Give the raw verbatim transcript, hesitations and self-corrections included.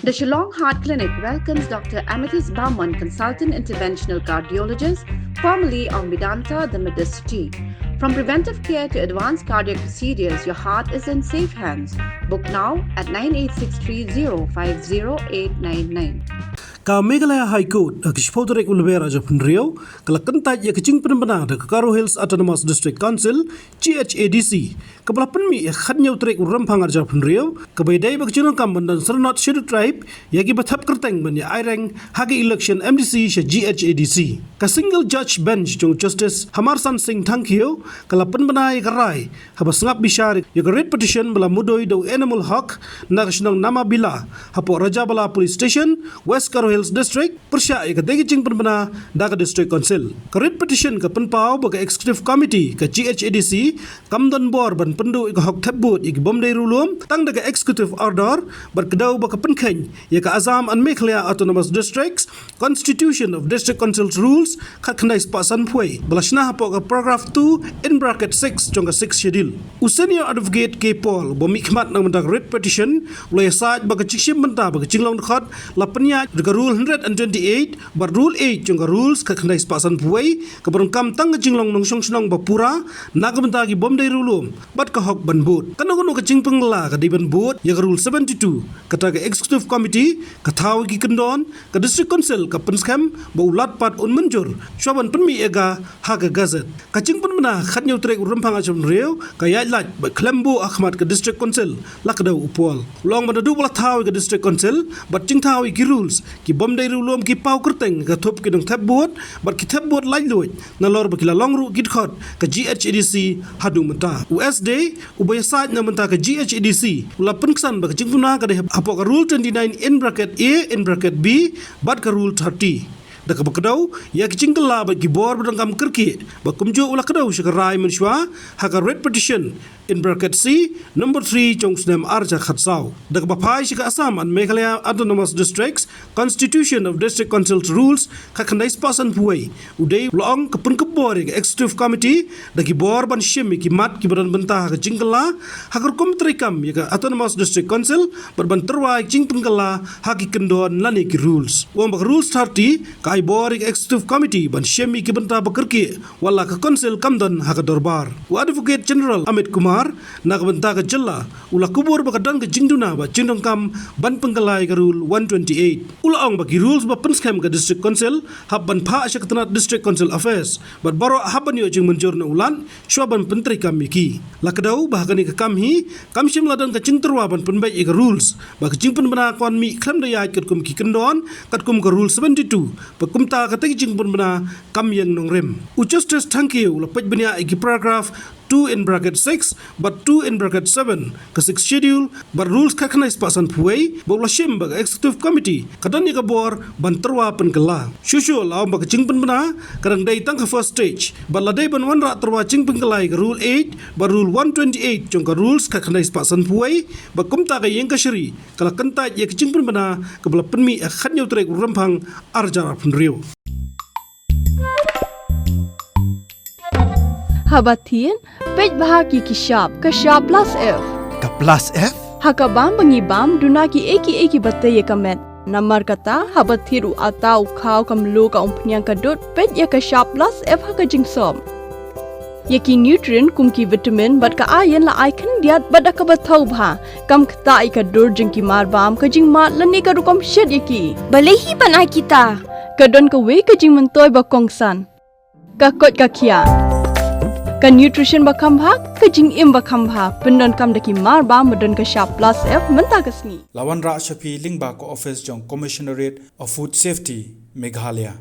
The Shillong Heart Clinic welcomes Doctor Amethyst Barman, Consultant Interventional Cardiologist, formerly of Medanta, the Medicity. From preventive care to advanced cardiac procedures, your heart is in safe hands. Book now at nine eight six three zero five zero eight nine nine. Ka Meghalaya High Court, ha ka shiphew tarik u Lber ar hajar arphew hynriew, ka la kyntait ïa ka jingpynbna da ka Garo Hills Autonomous District Council, G H A D C, kaba la pynmih ha ka khathynñiew tarik u Rymphang ar hajar arphew hynriew, kaba ïadei bad ka jingdonkam ban don syrnod Scheduled Tribe ïa kiba thep kyrteng ban ïa aireng ha ka election M D C sha G H A D C. Ka Single Judge Bench jong Justice Hamarsan Singh Thangkhiew ka la pynbna ïa ka rai haba sngap bishar ïa ka writ petition ba la mudui da u Enamul Hoque na ka shnong Namabila, hapoh Rajabala Police Station, West Garo Hills District, pyrshah ïa katei ka jingpynbna da ka District Council. Ka writ petition ka pynpaw ba ka Executive Committee ka G H A D C kam don bor ban pynduh ïa ka hok thep vote ïa ki bym dei riewlum tang da ka Executive Order, bad kdew ba ka pynkheiñ ïa ka Assam and Meghalaya Autonomous Districts Constitution of District Councils Rules khatkhyndai spah sanphew wei, ba la shna hapoh ka paragraph two in bracket six jong ka Sixth Schedule. U Senior Advocate K Paul, ba mihkhmat na ka bynta ka writ petition, u la ïasaid ba ka jingshim bynta bad ka jinglong dkhot la pynïaid da ka Rule hundred and twenty-eight bad Rule eight jong ka Rules khatkhyndai spah sanphew wei, kaba donkam tang ka jinglong nongshong shnong ba pura na ka bynta ki bym dei riewlum bad ka hok ban vote. Kano kano ka jingpynkylla ka dei ban bud ïa ka Rule seventy-two. Kata ka Executive Committee ka thaw ïa ki kyndon, ka District Council ka pynskhem ba u Lat Pat un mynjur shwa ban pynmih ïa ka ha ka Gazette. Ka jingpynbna ha ka khathynñiew tarik u Rymphang ar hajar arphew hynriew ka ïaid lait bad khlem buh ha khmat ka District Council, la kdew u Paul. U la ong ba naduh ba la thaw ïa ka District Council bad jingthaw ïa ki rules, ki bym dei riewlum ki paw kyrteng ha ka thup ki nongthep vote bad ki thep vote laitluid, nalor ba ki la long ruh ki dkhot ka G H A D C haduh mynta. U S Dey, uba ïasaid na ka bynta ka G H A D C, u la pynksan ba ka jingpynbna ka dei hapoh ka Rule twenty-nine in bracket A in bracket B bad ka Rule thirty. Da kaba kdew ïa ka jingkylla bad ki bor ba donkam kyrkieh, ba kumjuh u la kdew sha ka rai mynshuwa ha ka writ petition in bracket C number three jong u snem ar hajar khatsaw. Da kaba phai sha ka Assam and Meghalaya Autonomous Districts Constitution of District Councils Rules khatkhyndai spah sanphew wei, u Dey u la ong ka pynkup bor ïa ka Executive Committee da ki bor ban shim ïa ki mat kiba don bynta ha ka jingkylla ha ka rukom treikam ïa ka Autonomous District Council bad ban tyrwa ïa ka jingpynkylla ha ki kyndon lane ki rules. U ong ba ka Rules thirty ka ai bor ïa ka Executive Committee ban shim ïa ki bynta ba kyrkieh, wat la ka Council kam don ha ka dorbar. U Advocate General Amit Kumar na ka bynta ka jylla u la kubur ba ka don ka jingduna bad jingdonkam ban pynkylla ïa ka Rule one twenty-eight. U la ong ba ki rules ba pynskhem ka District Council hap ban phah sha ka tnat District Council Affairs bad baroh hap ban ïoh jingmynjur na u Lat shwa ban pyntreikam ïa ki. La kdew ba ha kane ka kam hi kam shym la don ka jingtyrwa ban pynbeit ïa ka rules, ba ka jingpynbna ka wan mih khlem da ïaid katkum ki kyndon, katkum ka Rule seventy-two, ba kumta katei ka jingpynbna kam ïeng nongrim. U Justice Thangkhiew u la peit bniah ïa ki paragraph two in bracket six bad two in bracket seven ka Sixth Schedule bad Rules khatkhyndai spah sanphew wei, ba u la shim ba ka Executive Committee ka don ïa ka bor ban tyrwa pynkylla. Shuh shuh la ong ba ka jingpynbna ka dang dei tang ka first stage, bad la dei ban wanrah tyrwa jingpynkylla ïa ka Rule eight bad Rule one twenty-eight jong ka Rules khatkhyndai spah sanphew wei, ba kumta ka ïing kashari ka la kyntait ïa ka jingpynbna kaba la pynmih ha ka khathynñiew tarik u Rymphang ar hajar arphew hynriew. Haba thied, peit bha ki ki shap, ka shap plus F. Ka plus F? Ha ka bam ba ngi bam, duna ki ei ki ei kiba tei ïa ka met. Namar kata, haba thied u atta u khaw ka mluh ka umphniang ka dud, peit ïa ka shap plus F ha ka jingsop. Ïa ki nutrient kum ki vitamin bad ka iron la ai khyndiat bad da kaba thaw bha. Kam ktah ïa ka dur jong ki marbam, ka jingmad lane ka rukom shet ïa ki. Balei hi ban ai kita? Ka don kawei ka jingmyntoi ba kongsan. Ka koit ka khiah. Ka nutrition ba kham bha, ka jingim ba kham bha. Pyndonkam da ki marbam ba don ka shap plus F mynta ka sngi. La wanrah sha phi lyngba ka office jong Commissionerate of Food Safety, Meghalaya.